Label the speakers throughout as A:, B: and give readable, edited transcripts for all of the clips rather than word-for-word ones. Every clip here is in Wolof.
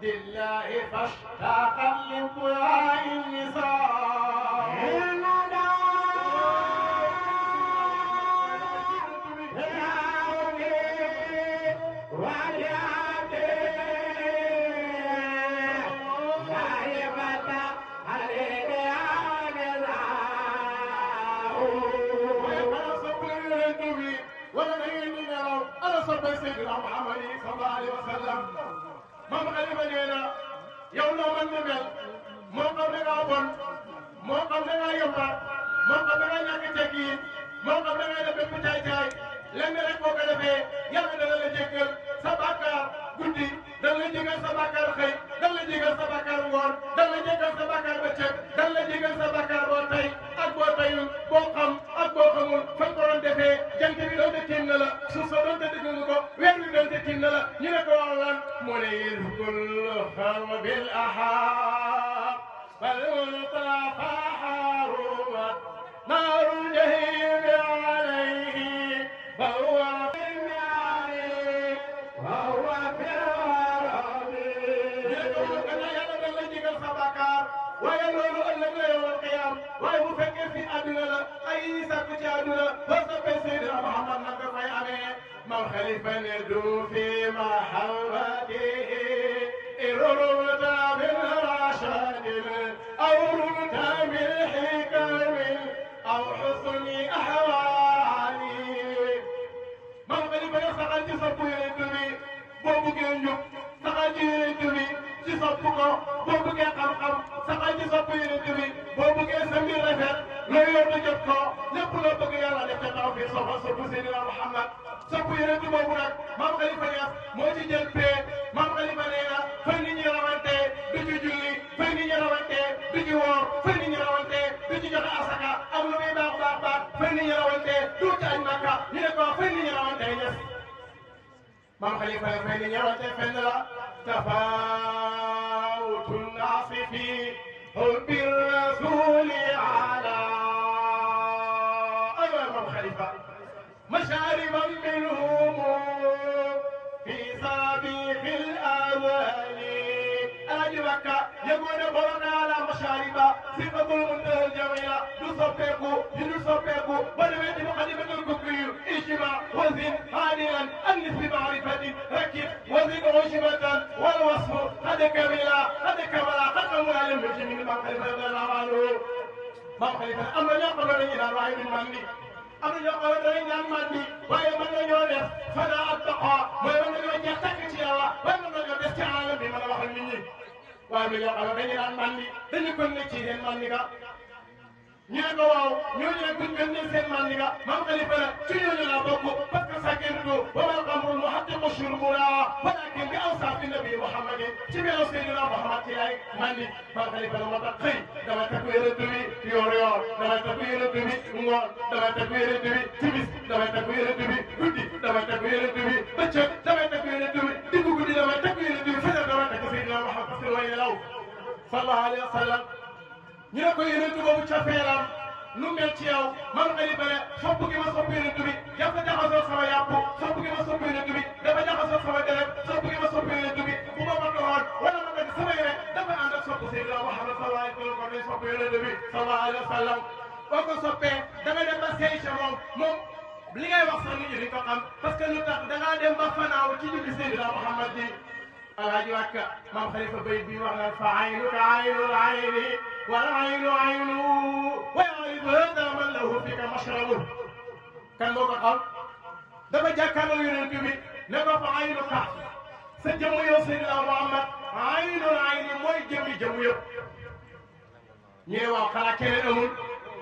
A: لله فاشتاقا لانطلاع النساء سيدنا محمد صلى الله عليه وسلم مام خليفه نينا yow loo mën na mel moo xam ne ngaa bon moo xam ne ngaa yomba moo xam ne ngaa ñàkk tekkiin moo xam ne ngaa def bépp caay-caay lenn rek boo ko defee yàlla dana la jéggal sa bàkkaar guddi dana la jéggal sa bàkkaar xëy dana la jéggal sa bàkkaar ngoon dana la jéggal sa bàkkaar bëccëg dana la jéggal sa bàkkaar boo tey ak boo teyul boo xam ak boo xamul fañ ko doon defee jant bi doon te tiim na la suuf sa doon te déglu ko weer wi doon te tiim na la ñu ne ko wax lan mu ne yizkul xarm bil ahaq bal ultrafa harumat naarul jahim alayhi fa huwa waaye loolu ëllëg la yawmal qiyaam waaye bu fekkee fi àdduna la ay sàkku ci àdduna ba soppee Seydina Muhammad nag nga koy amee mam xalifa ne du fi mahabbatihi irurta min rashadin aw rurta min hikamin aw husni ahwali mam xalifa ne saxal ci sopp Yonent bi boo buggee njub saxal ci Yonent bi ci sopp ko boo buggee xam-xam saxal ci sopp Yonent bi boo buggee sa mbir rafet loo yor na jot ko lépp loo bëgg yàlla def ca taw fii sopp Seydina Muhammad sopp Yonent boobu nag maam Khalifa Niass moo ci jël pee maam Khalifa nee na fay nit ñi rawante du ci julli fay nit ñi rawante du ci woor fay nit ñi rawante du ci joxe asaka am lu muy baax baax baax fay nit ñi rawante du ci añ Makka ñu ne ko fay nit ñi rawante Niass maam Khalifa ne fay nit ñi rawante fenn la تفاوت الناس في حب الرسول على أمام خليفة مشاربا منهم في صابيح الأذان أجبك يقول بلغنا على مشاربا صفة المنتهى الجميلة نصبكوا ونمت مقدمة الكفري اجتماع وزن عادلا أنس بمعرفة ركب وزن عشبة والوصف قد كملا قد قمنا للمجرمين ما خليفة رضي الله عنه ما خليفة أما يقبل من إلى الرأي من مني أما يقبل من إلى المني ويمن يونس فلا أتقى ويمن يجتك تياوا ويمن يستعان بمن وحل مني ويمن يقبل من إلى المني dañu ko ne ci seen mandiga ñu ne ko waaw ñooñu nag buñ mel ni seen mandiga maam Khalifa la ci ñooñu la bokk parce que sakintu wa mal qamrul muhaddiqu shurbuna walakin bi awsafi nabi Muhammad ci melo Seydina Muhammad ci lay mandi maam Khalifa la moo tax xëy dama takku Yonent bi yor dama takku Yonent bi ngoon dama takku Yonent bi timis dama takku Yonent bi guddi dama takku Yonent bi bëccëg dama takku Yonent bi diggu guddi dama takku Yonent bi fajar dama takku Seydina Muhammad parce que way law sallallahu alayhi wa sallam ñu ne ko Yonent boobu ca feeram nu mel ci yow man Khalifa ne sopp gi ma sopp Yonent bi dafa jaxasoo sama yàpp sopp gi ma sopp Yonent bi dafa jaxasoo sama deret sopp gi ma sopp Yonent bi bu ma doon wala ma def sama yére dafa ànd ak sopp Seydina Muhammad sallallahu alayhi wa sallam kon sopp Yonent bi sallallahu alayhi wa sallam boo ko soppee da nga dem ba sey ca moom li ngay wax sax nit ñi di ko xam parce que lu tax da ngaa dem ba fanaaw ci julli Seydina Muhammad di alaaji wàkka maam Khalifa bay bi wax naan fa aynuka aynul ayni wal aynu aynu wa yaridu hada man lahu fika mashrabu kan moo ko xam dafa jàkkaarloo Yonent bi ne ko fa aynuka sa jëmu yow Seydina Muhammad aynul ayni mooy jëmmi jëmu yëpp ñu ne waaw xanaa keneen amul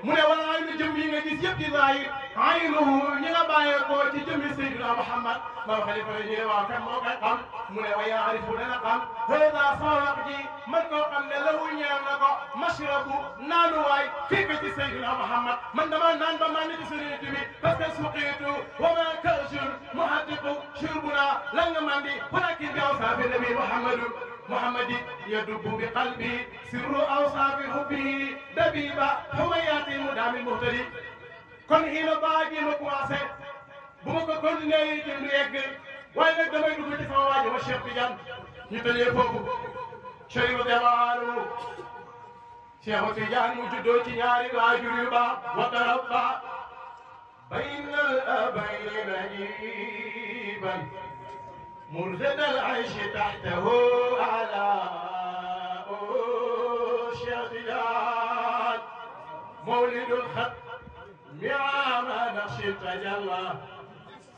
A: mu ne wala aynu jëm yi nga gis yëpp di zahir aynuhu ñi nga bàyyeekoo ci jëmmi Seydina Muhammad maam Khalifa la ñu ne waaw kan moo koy xam mu ne wa yaarifu dana xam hada sama wax ji man koo xam ne lahu ñeel na ko mashrabu naanuwaay fii ko ci Seydina Muhammad man dama naan ba maa ngi ci Yonent bi parce que suqiitu wa ma kashur muhaddiqu shurbuna lan nga mandi walakin bi awsaafi nabi محمد يدب بقلبي سر أوصاف حبه دبيبا حميات مدام المهتدي kon xiina baagi ma commencé bu ma ko continué jëm du yegg waaye nag damay dugg ci sama waajo wa Cheikh Tidiane ñu tëjee foofu Chérif radiyallahu anhu Cheikh Tidiane mu juddoo ci ñaari waajur yu baax wa tarabba bayna al-abayni najiban مرشد العيش تحته على شيخ تيجان مولد الخط عام نقش تجلى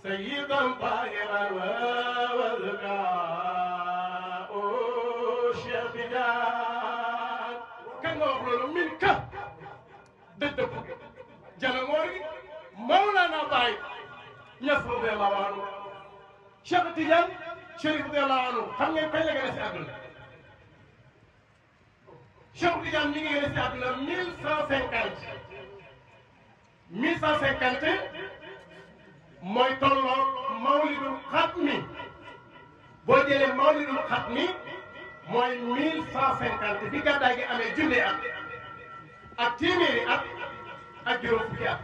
A: سيدا طاهرا وذكاء شيخ تيجان كان نقول منك ضد جلموري مولانا باي يسرد الله عنه Cheikh Tidiane Chérif radiyallahu anhu xam ngeen kañ la gën a si àdduna Cheikh Tidiane mi ngi gën a si àdduna 1150 mooy tolloo mawlidul xatmi boo jëlee mawlidul xatmi mooy 1150 bi gàddaay gi amee junne ak téeméeri ak juróom fukki at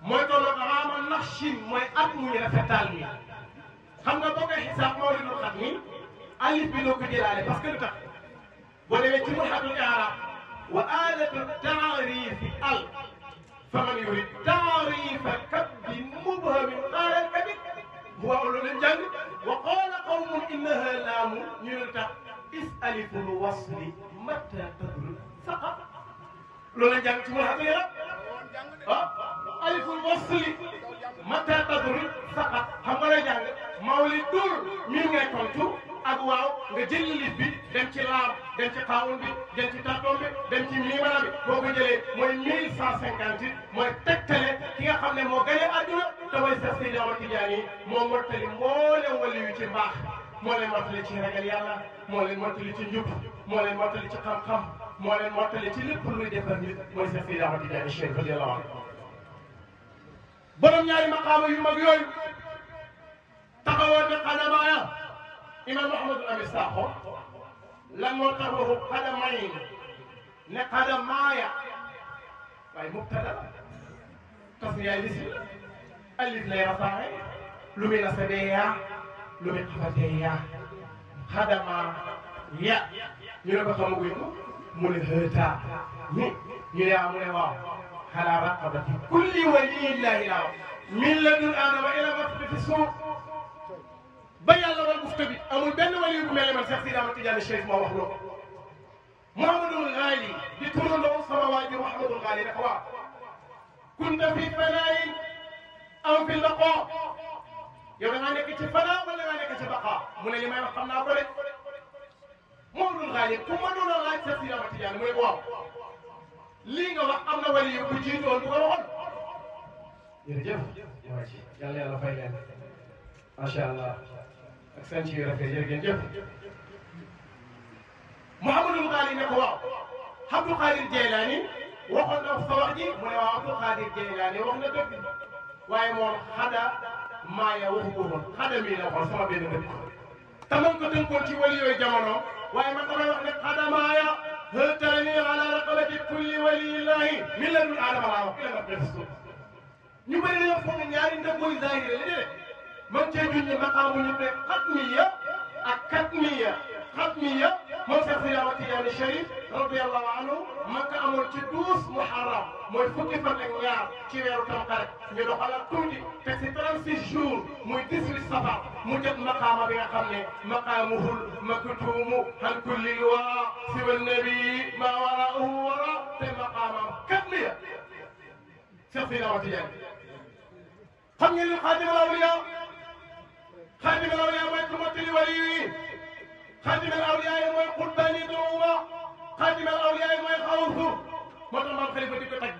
A: mooy tolloo raama naxshin mooy at mu ñu rafetal mi xam nga boo koy xisaab mawlidul xatmi alif bi loo ko jëlaale parce que lu tax boo demee ci mulhatul i'raab wa aalatu taarifi al faman yurid taarifa kabdin mubhamin qaala al-kabid huwa loolu leen jàng wa qaala qawmun innaha laamu ñu ne tax is aliful wasli mata tadru faqat loolu leen jàng ci mulhatul i'raab ah aliful wasli mata tadru faqat xam nga lay jàng mawlidul mi ngay tontu ak waaw nga jël lif bi dem ci laam dem ci xaawun bi dem ci tàttoon bi dem ci miimara bi boo ko jëlee mooy 1150 mooy tegtale ki nga xam ne moo gane àdduna te mooy Seex Seydi Ahmad Tijaani moo mottali mboolem wali yu ci mbaax moo leen mottali ci ragal yàlla moo leen mottali ci njub moo leen mottali ci xam-xam moo leen mottali ci lépp luy defar nit mooy Seex Seydi Ahmad Tijaani Chérif radiyallahu anhu borom ñaari maqaama yu mag yooyu taxawoon ne xadamaaya imam Mouhamadou Amir Sakho lan moo tax waxu xadamayn ne xadamaaya waaye mubtada tas yaay lisi alif lay rafaaxe lu muy nasabee yaa lu muy xafatee yaa xadama ya ñu ne ko xamaguñ ko mu ne hëta ñu ne yaa mu ne waaw ala raqabati kulli waliyillahi laa min ladun aadama ila masfi fi suuf ba yàlla wal bufta bi amul benn wali bu mel ne man Seex Seydi Ahmad Tijaani Chérif moo wax loolu Mouhamadul Ghali di turandoo sama waajur Mouhamadul Ghali ne ko waaw kunta fi fanaayin aw fi laqaa yow da ngaa nekk ci fanaa wala da ngaa nekk ci baqaa mu ne li may wax xam naa ko de Mouhamadul Ghali ku ma doon laaj Seex Seydi Ahmad Tijaani mu ne ko waaw lii nga wax am na wali yu bu jiitoon bu ko waxoon jërëjëf waa ci yàlla yàlla fay leen macha allah ak seen ci rafet jërëjëf Mouhamadul Ghali ne ko waaw Abdul Qadir Jeylaani waxoon na sa wax ji mu ne waaw Abdul Qadir Jeylaani wax na dëgg waaye moom xada maaya waxu ko woon xada mii la waxoon sama benn dëkk te man ko tënkoon ci wali yooyu jamono waaye man damay wax ne xada maaya hëtaani ala raqabati kulli waliyillahi min ladun aadama laa wax ila nga def suuf ñu bëri dañoo foog ne ñaari ndëg mooy zahir la déedéet man cee junj maqaamu ñu ne xatmiya ak katmiya xatmiya moom Seex Seydi Ahmad Tijaani Chérif radiyallahu anhu man ka amoon ci 12 muharram mooy fukki fan ak ñaar ci weeru tamxarit ñu doxalal tuuti te si 36 jours muy 18 safar mu jot maqaama bi nga xam ne maqaamuhul maktuumu an kulli wara siwa nabi ma waraahu wara te maqaamam katmiya Seex Seydi Ahmad Tijaani xam ngeen ni xaadimal awliyaa xaadimal awliyaa mooy ku mottali wali yi xaadimal awliyaa yi mooy qurbaani duuba xaadimal awliyaa yi mooy xawsu moo tax maam xalifa di ko tagg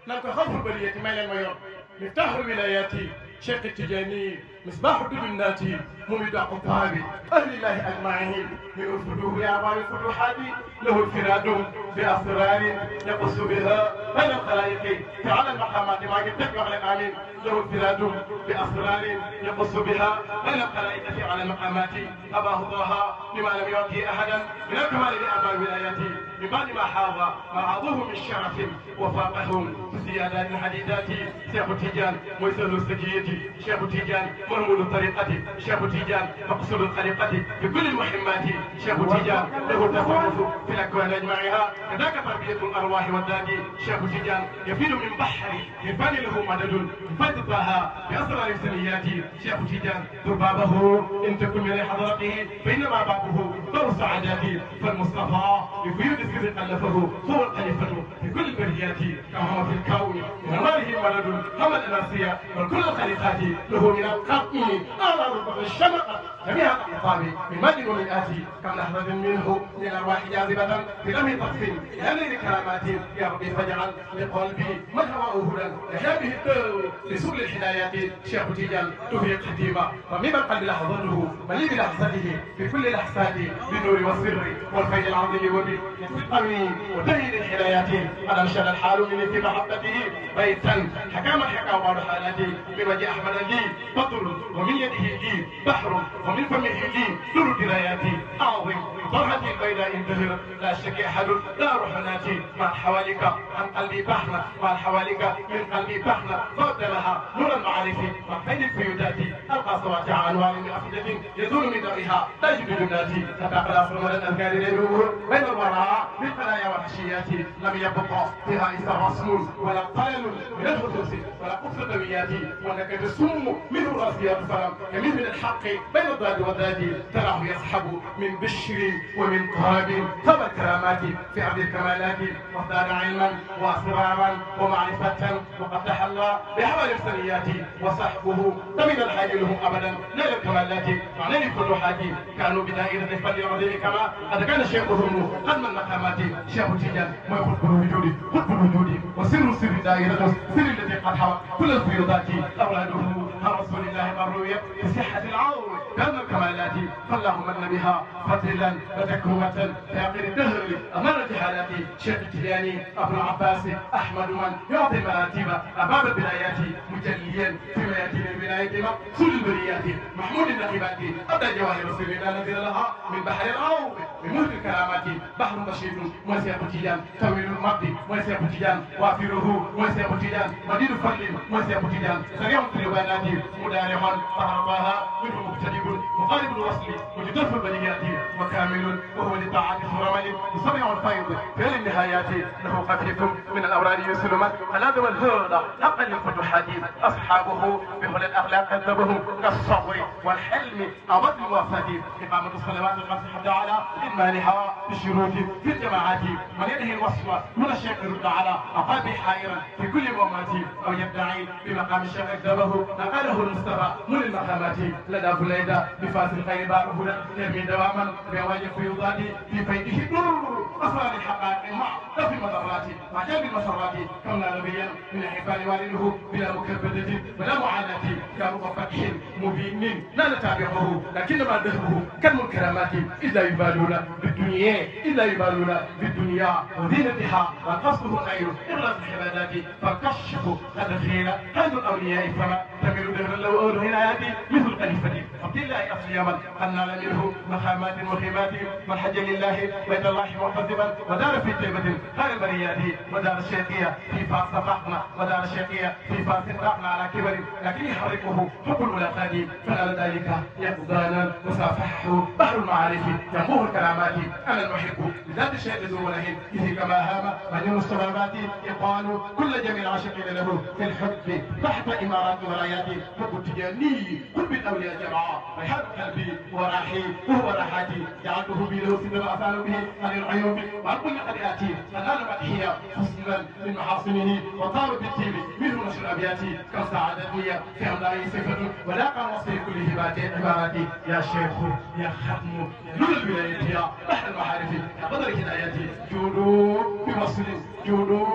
A: naan ko xawsul bariyati may leen ma yor miftaaxul wilayaati Cheikh Tijaani misbaaxu dujunnaati ممد أقطاب أهل الله أجمعين من الفتوح أعمال الفتوحات له انفراد بأسرار يقص بها بين الخلائق تعالى المقامات ما جبتك على الآمين له انفراد بأسرار يقص بها بين الخلائق على المقامات أباه الله لما لم يعطه أحدا من الكمال لأبا الولايات من بعد ما حاض ما عضوه من شرف وفاقهم في زيادات الحديثات شيخ تيجان ويسر السجية شيخ تيجان مرمود الطريقة شيخ تيجان مقصود الخليقة في كل المهمات شيخ تيجان له التصرف في الأكوان أجمعها كذاك تربية الأرواح والذات شيخ تيجان يفيد من بحر يفان له مدد يفتطها بأسرار السنيات شيخ تيجان ذبابه إن تكن من حضرته فإنما بابه دور سعاداتي فالمصطفى يفيد السر ألفه هو الخليفة في كل البريات كما هو في الكون من أمره مدد حمل الأرسية وكل الخليقات له من القطع أعلى رتبة الشمقة جميع الأقطاب من مد ومن آتي كم لحظة منه من الأرواح جاذبة في لم تقسم لأمر كرامات يا ربي فاجعل لقلبي من هواه هدى يحيا به الدور لسبل الهدايات شيخ تيجان توفيق حتيمة رميم القلب لحظته مليء بلحظته في كل لحظات بالنور والسر والخير العظيم وبالقوي وتهيد الهدايات أنا انشد الحال مني في محبته بيتا حكام حكى بعض حالاتي من وجه أحمد لي بطل ومن يده لي بحر ومن فمه لي نور دراياتي أعظم ضرحة البيضاء انتهر لا شك أحد لا روح ناتي مع حواليك عن قلبي بحنا مع حواليك من قلبي بحنا فابدلها نور المعارف مع بين الفيودات ألقى صوات عنوان من أفئدة يزول من درها لا يجد جناتي تتقلى صرمد الأذكار للنور بين الوراء بالقلايا والحشيات لم يبقى فيها إنسان رسم ولا قلل من الخصوص ولا قصة دوياتي ونكد السم من الراسيات السلام يميل من الحق بين الضاد والذات تراه يسحب من بشر ومن طرب ثم الكرامات في عبد الكمالات وازداد علما واسرارا ومعرفة وقد تحلى بحوال السنيات وصحبه ضمن الحاج لهم ابدا نال الكمالات معنى الفتوحات كانوا بدائرة الفضل العظيم كما قد كان شيخهم قدم المقامات شيخ تيجان ما يخطب الوجود قطب الوجود وسر سر دائرة سر الذي قد حوى كل الفيوضات اولاده عن رسول الله مرويه بصحة العون بأن الكمالات فاللهم من بها فضلا وتكرمة في آخر الدهر أمر جهالاتي شيخ التجاني أبو العباس أحمد من يعطي المراتب أمام البدايات مجليا فيما يأتي من بداية مقصود البريات محمود النقيبات أبدى جواهر رسول الله نزل لها من بحر العوض بمهد الكرامات بحر بشير موسى أبو تيجان طويل المرض موسى أبو تيجان وافره موسى أبو تيجان مدير فضل موسى أبو تيجان سريع في الوانات مدارع طهرها منه مبتدئ مقارب الوصل وجدف البليات وكامل وهو لطاعات الرمل مصرع الفيض في النهايات له خفيف من الاوراد يسلم الادب الهدى حقا للفتوحات اصحابه بهدى الاخلاق كذبهم كالصبر والحلم ابد الوفاه اقامه الصلوات الخمس حتى على ادمانها بالشروط في الجماعات من يده الوصف من الشيخ يرد على اقابي حائرا في كل مومات او يدعي بمقام الشيخ كذبه نقله المصطفى من المقامات لدى فليدا بفاس الخير بار هدى يرمي دواما بواجه فيوضات في فيده نور أسرار الحقائق مع دفع المضرات مع جلب المسرات كوننا نبيا من حفال والده بلا مكبدة ولا معاناة كرب فتح مبين لا نتابعه لكنما دهره كالمنكرامات إلا يبالون بالدنيا إلا يبالون بالدنيا وزينتها والقصد خير إغلاق العبادات فالكشف هذا الخير هذا الأولياء فما تميل دهر لو أول هناياتي مثل خليفتي عبد الله أصيما أن نال منه مخامات وخيمات من حج لله بيت الله محتسبا ودار في طيبة خير البريات ودار الشيخية في فاس صفحنا ودار الشيخية في فاس صفحنا على كبر لكن يحركه حب الملاقات فنال ذلك يقضانا مصافحه بحر المعارف ينبوه الكرامات أنا المحب لذات الشيخ ذو وله به كما هام من المستبابات يقال كل جميع العاشقين له في الحب تحت إمارات ورايات حب التجاني قرب الأولياء جمعاء ريحان قلبي وراحي وهو راحتي جعلته بي له سدر أسال به عن العيوب وعن كل قد آتي فنال مدحيا حسنا من محاصنه وطار بالتيب منه نشر أبياتي كم سعادتي في أمدائي صفة ولاقى وصفه كل هباتي عباراتي يا شيخ يا ختم نور الولاية يا بحر المعارف يا بدر هدايتي جودوا بوصل جودوا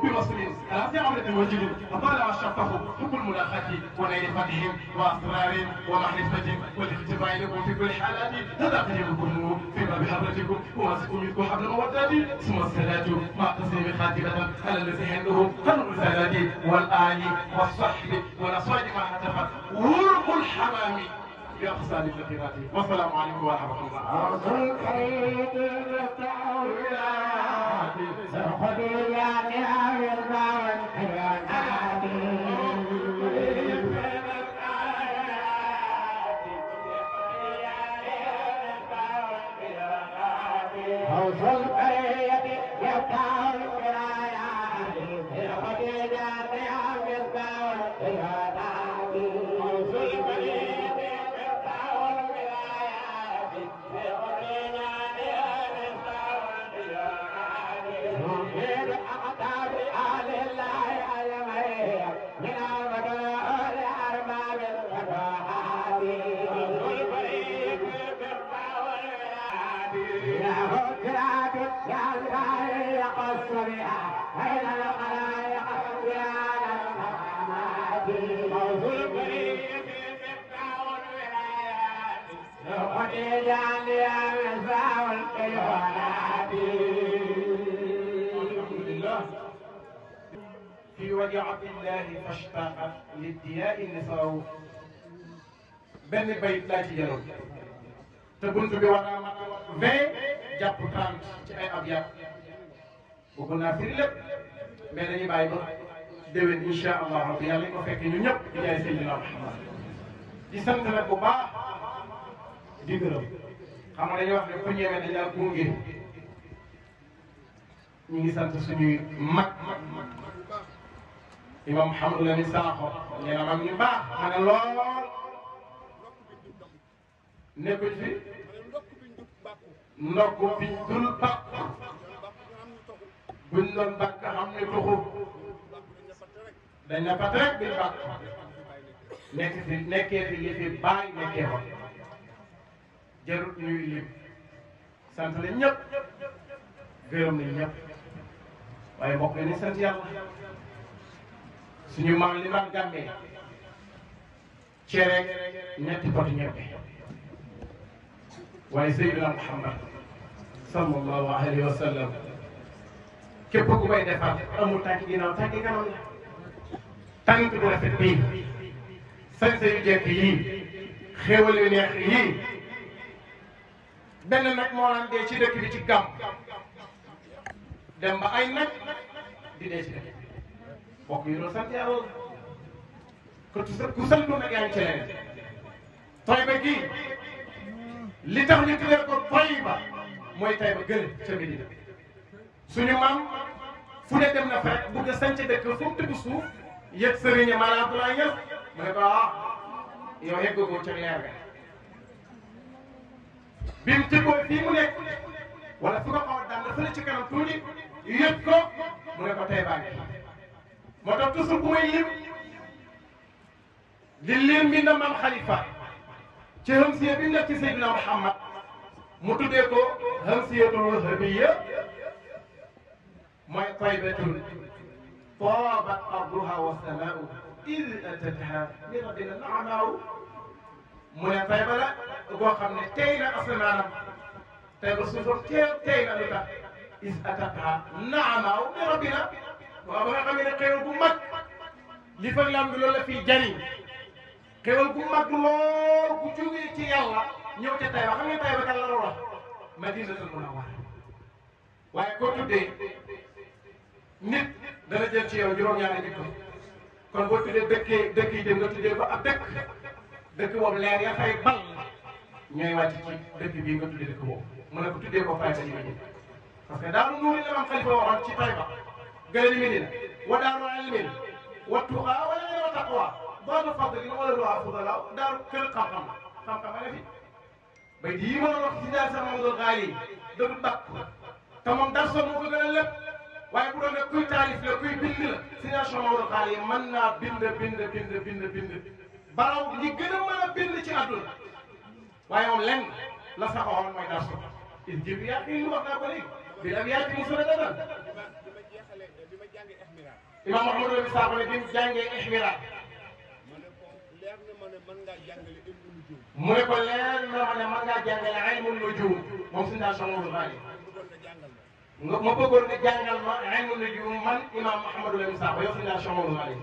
A: بوصل على عمرة الوجل وطالع شرطه حب الملاقاة ونيل فتح وأسرار ومحرفة والاختباء لكم في كل حالات هذا قديمكم في باب حضرتكم وماسكم منكم حبل المودات ثم الصلاة مع تسليم خاتمة على الذي عنده خير الرسالات والآل والصحب والأصوات ما حتفت ورق الحمام بأقصى الذخيرات والسلام عليكم ورحمة الله.
B: كراب يا الخالق الصبيحة بين الخلائق يا للمحمد موصول بريء في الفتنة والولايات خديجة يا مصباح الكيوانات
A: الحمد لله في وديعة الله فاشتاقت للدياء النساء benn bayit laa ci jëloon te bunt bi war naa mat 20 jàpp 30 ci ay abyaat bëgg naa firi lépp mais dañuy bàyyi ba déwén incha allah rabbi yàlla ñu ko fekk ñu ñëpp di jaay Seydina Muhammad di sant nag bu baax di gërëm xam nga dañuy wax ne ku ñëwee dañ laa gunge ñu ngi sant suñuy mag imam Mouhamadou Lamine Sakho nee na mag ñu baax ma ne lool nekkuñ fi ndokk biñ dul bàq buñ doon bàq xam ne tuxu dañ na pat rek biñ bàq nekkee fi li fi bàyyi nekkee ko jarut ñuy lim sant nañ ñëpp gërëm nañ ñëpp waaye mbokk yi ni sant yàlla suñu maam li man gàmmee cere ñetti poti ñebbe waaye Seydina Muhammad sallallahu alayhi wa sallam képp ku koy defar amul tànki ginnaaw tànki kanam la tànk bu rafet bii sañse yu jekk yii xéewal yu neex yii benn nag moo daan dee ci dëkk bi ci gàmm dem ba ay nag di dee ci dëkk bi bokk yi loolu sant yàlla ku santu nag yaa ngi ci leneen Tayba gii li tax ñu tuddee ko Tayba mooy Tayba gële ca Medina suñu maam fu ne dem na fa rek bugg a sanc dëkk fu mu tibb suuf yëg sëriñ maanaam Abdoulaye Niass mu ne ko yow yeggagoo ca leer ga bi mu tibboo fii mu nekk wala fu ko xaw a daan fële ci kanam tuuti yëg ko mu ne ko Tayba ngi moo tax toujours bu may lim bi na maam Khalifa ci hamsiya bi mu def ci Seydina Muhammad mu tuddee ko hamsiyatul wahabiyya mooy taybatun taabat arduha wa samaa'u id atatha min rabbina naamaaw mu ne Tayba la boo xam ne tey na asamaanam Tayba suufam tey na lu tax id atatha naamaaw min rabbina waaw ba nga xam ne xéewal bu mag li fa lam bi loolu la fiy jariñ xéwal bu mag lool bu jógee ci yàlla ñëw ca Tayba xam nga Tayba kan la wax Madinatul Munawwara waaye koo tuddee nit dana jël ci yow juróom-ñaari jikko kon boo tuddee dëkk yi dem nga tuddee ko ab dëkk boobu leer ya fay bal ñooy wàcc ci dëkk bii nga tuddee dëkk boobu mu ne ko tuddee ko fayda yi Madina parce que daaru nuuri la maam Xalifa waxoon ci Tayba gële ni Medina wa daaru ilmin wa tuqaa wala wa taqwa boobu fadli wala lu afdala daaru kër xam-xam la xam-xam nga fi bay di yi ma doon wax ci daal sa Mamadou Ghali dëgg bàq te moom dar soo moo ko gën a lépp waaye bu doon ne kuy taalif la kuy bind la signation Mamadou Ghali mën naa bind baraw li gën a mën a bind ci àdduna waaye moom lenn la saxoon mooy dar soo il jib yaa ngi wax naa ko léegi bi am yaa ci musula dadal imam Mouhamadou Lamine Sakho ne bi mu jàngee ihmira mu ne ko leer na ma ne mën ngaa jàngale ilmul nujum moom si ndaa Mamadou Ghali ma bëggoon nga jàngal ma ilmul nujum man imam Mouhamadou Lamine Sakho yow si ndaa Mamadou Ghali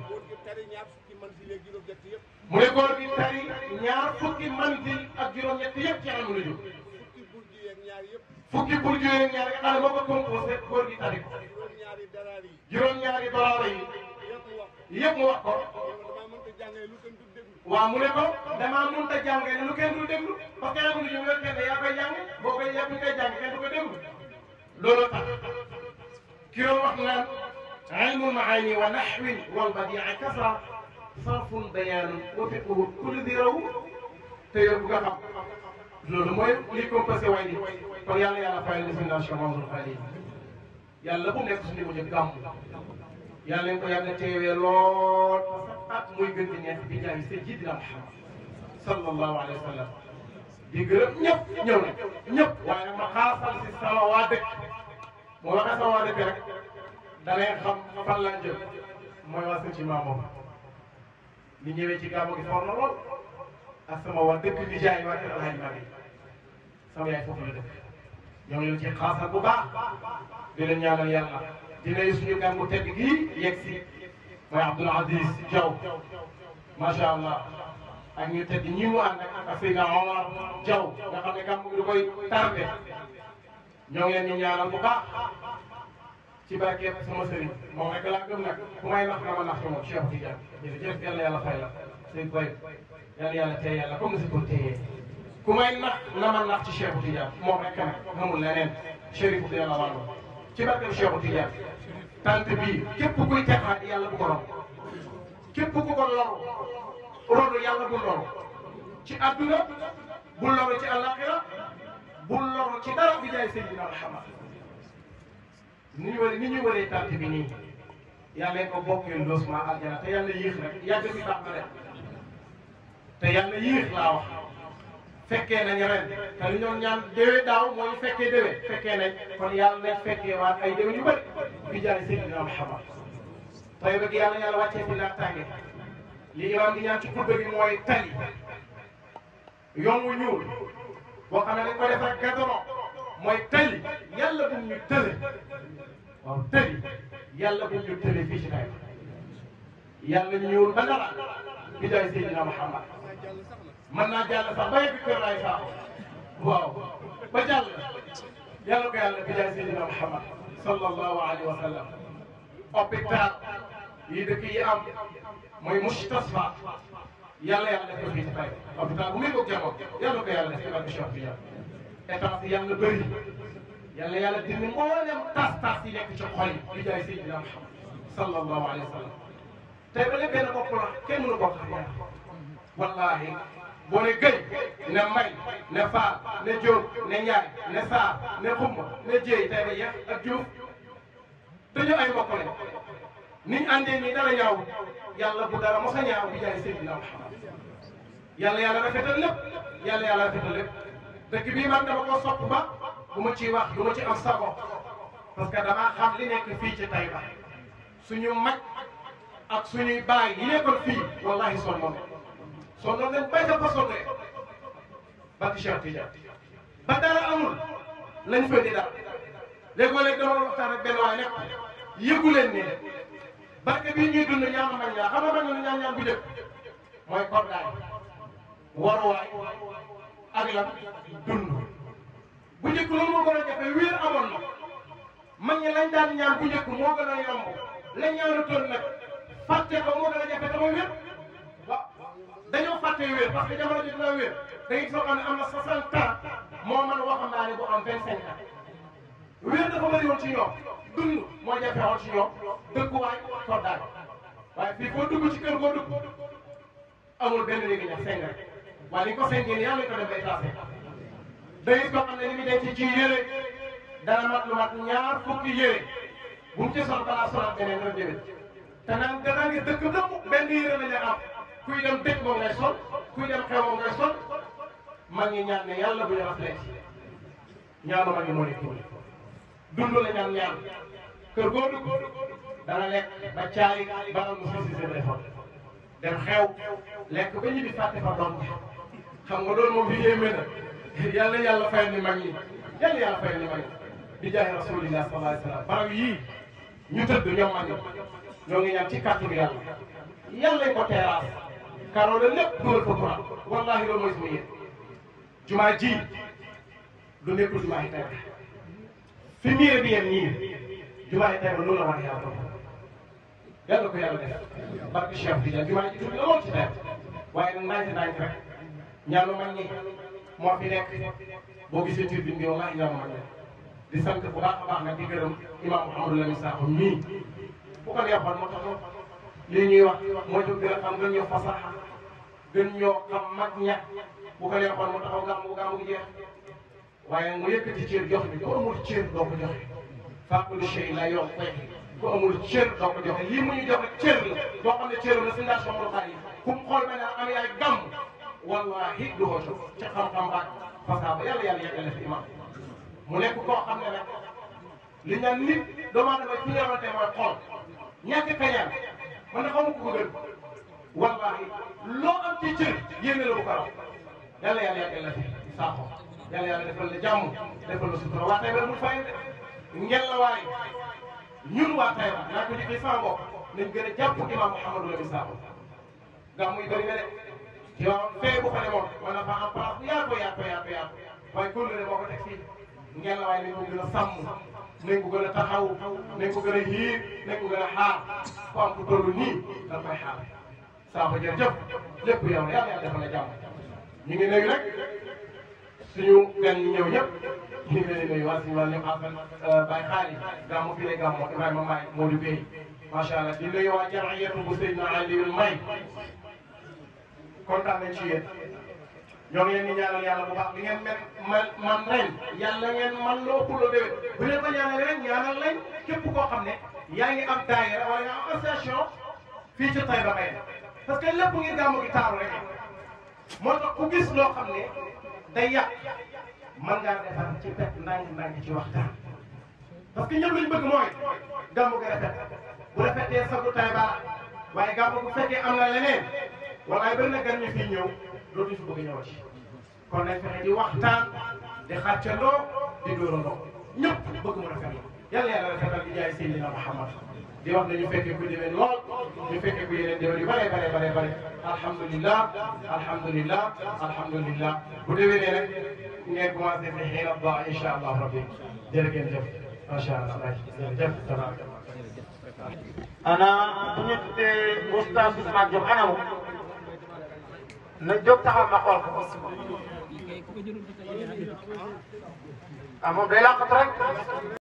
A: mu ne góor gi tari ñaar fukki manzil ak juróom-ñett yëpp ci ilmul nujum fukki burju yeeg ñaar nga xam ne moo ko composé góor gi tari ko juróom-ñaari dolaara yi yëpp mu wax ko waaw mu ne ko damaa mënut a jàngale lu kenn du déglu parce que ilmul nujum yow kenn yaa koy jàng boo koy yàpp koy jàng kenn du ko déglu looloo tax ki doon wax naan ilmul maani wa naxwin wal badii kasa sarfun bayaanun wa fiqhu kulli di raw te yow bu nga xam loolu mooy li composé way ni kon yàlla yàlla fayal destination Mamadou Ghali yàlla bu nekk suñu mujj gàmm yàlla leen ko yàgg a teewee lool at muy gën di neex bi jaay Seydina Muhammad sallallahu alayhi wa sallam di gërëm ñëpp ñëw na ñëpp waaye nag ma xaasal si sama waa dëkk mu waxee sama waa dëkk rek da ngay xam fan laa jëm mooy waa sëñ ci maamoom li ñëwee ci gàmmu gi for na lool ak sama waa dëkk di jaay waa kër Alhaji Malick sama yaay foofu la dëkk ñoo ngi leen ci xaasal bu baax di leen ñaanal yàlla di nuyu suñu gan bu tedd gii yegg si mooy Abdoul Aziz Diaw macha allah ak ñu tedd ñi mu ànd ak Seydina Omar Diaw nga xam ne gàmmu gi du koy tardé ñoo ngi leen di ñaanal bu baax ci barkeeb sama sëriñ moom rek laa gëm nag ku may nax na ma nax moom Cheikh Tidiane jërëjëf yàlla yàlla fay la sëñ koy yàlla yàlla tey yàlla comme si ko téyee ku may nax na ma nax ci Cheikh Tidiane moom rek nag xamul leneen Chérif yàlla wàllu ci barkeeb Cheikh Tidiane tant bii képp kuy texaat yàlla bu ko romb képp ku ko loru rodu yàlla bu loru ci àdduna bu loru ci àllaaxira bu loru ci dara bi jaay Seydina Muhammad ni ñu waree tant bi nii yàlla ko bokkee losement aljana te yàlla yéex nag yàgg bi baax na de te yàlla yéex laa wax fekkee nañ ren te li ñoom ñaan déwé daaw mooy fekkee déwé fekkee nañ kon yàlla nañ fekkee waat ay déwé yu bëri bi jaay Seydina Muhammad tey bëgg yàlla wàccee fi naataange li imaam di ñaan ci xutba bi mooy tali yoon wu ñuul boo xam ne dañ ko def ak gazon mooy tali yàlla bu ñu tële waaw tali yàlla bu ñu tële fii ci kay yàlla ñuul ba dara bi jaay Seydina Muhammad mën naa jàll sax ba yegg kër laay saako waaw ba jàll yàlla ko yàlla bi jaay Seydina Muhammad sallallahu alayhi wa sallam hôpital yi dëkk yi am mooy mustasfa yàlla def ko fii ci tey hôpital bu muy ko jamono yàlla ko yàlla def ci barke Cheikh Tidiane état yi yàlla bëri yàlla dindi mboolem tas yi nekk ci xol yi bi jaay Seydina Muhammad sallallahu alayhi wa sallam tey ba léegi benn bopp la kenn mënu bokk ak ñaar wallahi boo ne Guèye ne May ne Fall ne Diop ne Ndiaye ne Sarr ne Xumma ne Dieye tey ba yeex ak Diouf te ñu ay mbokk lañ ni ñu àndee nii dara ñaaw yàlla bu dara mos a ñaaw bi jaay Seydina Muhammad yàlla rafetal lépp yàlla rafetal lépp dëkk bii man dama ko sopp ba bu ma ciy wax du ma ci am sago parce que damaa xam li nekk fii ci Taïba suñu mag ak suñuy baay yi nekkoon fii wallahi sonnoon nañ bay sa fa sonnee barke Cheikh Tidiane ba dara amul lañ fa di daal léegoo-léeg dama waxtaan ak benn waay nekk yëgu leen ne barke bii ñuy dund ñaan mag ñaa xam nga mag ñu ñaan bu njëkk mooy kordaay waruwaay ak lan dund bu njëkk loolu moo gën a jafe wéer amoon na mag ñi lañ daan ñaan bu njëkk moo gën a yomb lañ ñaanatoon nag fàtte ko moo gën a jafe te mooy wér waaw dañoo fàtte wér parce que jamono ji dina wér da ngay soo xam ne am na 60 ans moo mën waxambaane bu am 25 ans wér dafa bëri woon ci ñoom dund moo jafe woon ci ñoom dëkkuwaay koddaay waaye fii foo dugg ci kër boo dugg amul benn léegi ñax seng rek waaye ni ko sengee nii yàlla ko def bay taase da ngay soo xam ne ni muy denc ci yére dana mat lu mat ñaar fukki yére bu mu ci sol balaa sonal beneen ren déwén te naan danaa ngi dëkk dëpp benn yére la ñu am kuy dem dëkk moom ngay sol kuy dem xew moom ngay sol mag ñi ñaan ne yàlla bu ñu rafetee ñaanu mag ñi moo nekk dund la ñaan kër goo dugg dana lekk ba caay ba am mu si seen defoon dem xew lekk ba ñibbi fàtte fa doom xam nga loolu moom bi yéeme na yàlla fayal ni mag ñi yàlla fayal ni mag ñi di jaay rasulillah sallallahu alayhi wa sallam barab yii ñu tëdd ñoom mag ñi ñoo ngi ñaan ci kàttu bi yàlla ko terrasse karoo la lépp dugal ko courant wallahi loolu mooy sama yéen jumaa ji du nekkul jumaa yi Taïba fi miire bi yéen ñii jumaa yi Taïba loolu la war a yàlla ko yàlla def barke Cheikh Tidiane jumaa ji tuuti la lool ci Taïba waaye nag ndànk rek ñaanu mag ñi moo fi nekk boo gisee tur bi bi wallahi ñaanu mag ñi di sant bu baax a baax nag di gërëm imam Mouhamadou Lamine Sakho mii bu ko neexoon moo tax lii ñuy wax mooy jóg gën a xam gën ñoo fasaxa gën ñoo xam mag ña bu ko neexoon mu taxaw gàmmu gi jeex waaye mu yëkkati cër jox bi ku amul cër doo ko joxe fàqulu chey la yoon koy ku amul cër doo ko joxe lii mu ñu joxe cër la boo xam ne cër la si ndax soxla xaar yi ku mu xool ba ne am yaay gàmm wallahi du ko jóg ci xam-xam baag fasaa ba yàlla yeggale fi imam mu nekk koo xam ne nag li ñaan nit doomu aadama ci yamante mooy xool ñàkk kañaan man na xamu ko gën wallahi loo am ci cër yéene la bu ko raw yàlla yeggale fi saako yàlla defal la jàmm defal la sutura waa Taïba mu fay ngel la waay ñun waa Taïba naa ko liggéey sama bopp nañ gën a jàpp imam Mouhamadou Lamine Sakho gàmmu yi bëri na de ci waaw fee bu fa demoon mën na fa am place bu yaatu waaye kóllëre moo ko teg fii ngel la waay nañ ko gën a sàmm nañ ko gën a taxaw nañ ko gën a hiir nañ ko gën a xaar ku am ku toll nii da koy xaar Sakho jërëjëf lépp yow la yàlla defal la jàmm ñu ngi nuyu rek suñu gan ñi ñëw ñëpp ñu ngi leen di nuyu waa suñu wàllu Baye Xaali gàmmu fii lay gàmmu Ibrahima Mbaye Modou Bey macha allah di nuyu waa jamiyatu bu Seydina Aliou May kontaan nañ ci yéen ñoo ngi leen di ñaanal yàlla bu baax li ngeen man ren yàlla ngeen man loo pulo déwén bu leen ko ñaanal ren ñaanal lañ képp koo xam ne yaa ngi am daayira wala nga am association fii ci Taïba Mbaye parce que lépp ngir gàmmu gi taaru rek moo tax ku gis loo xam ne day yàq mën ngaa defar ci pet ndànk ci waxtaan parce que ñëpp luñ bëgg mooy gàmmu gi rafet bu rafetee sagu Taïba waaye gàmmu bu fekkee am na leneen walaay bëri na gan ñu fii ñëw dootuñu fi bëgg ñëw ci kon nañ fexe di waxtaan di xàccandoo di dóorandoo ñëpp bëgg mu rafet la yàlla yàlla rafetal di jaay Seydina Muhammad di wax ne ñu fekkee ku demee lool ñu fekkee ku yeneen déwén yu bare alhamdulillah bu déwénee rek ngeen commencé fi xiin ab baax incha allah rabbi jërë ngeen jëf macha allah jërëjëf tabaarakallah
C: ana bu ñu tuddee Oustaz Ousmane Diop anamu na jóg taxaw ma xool ko ah moom day laqatu rek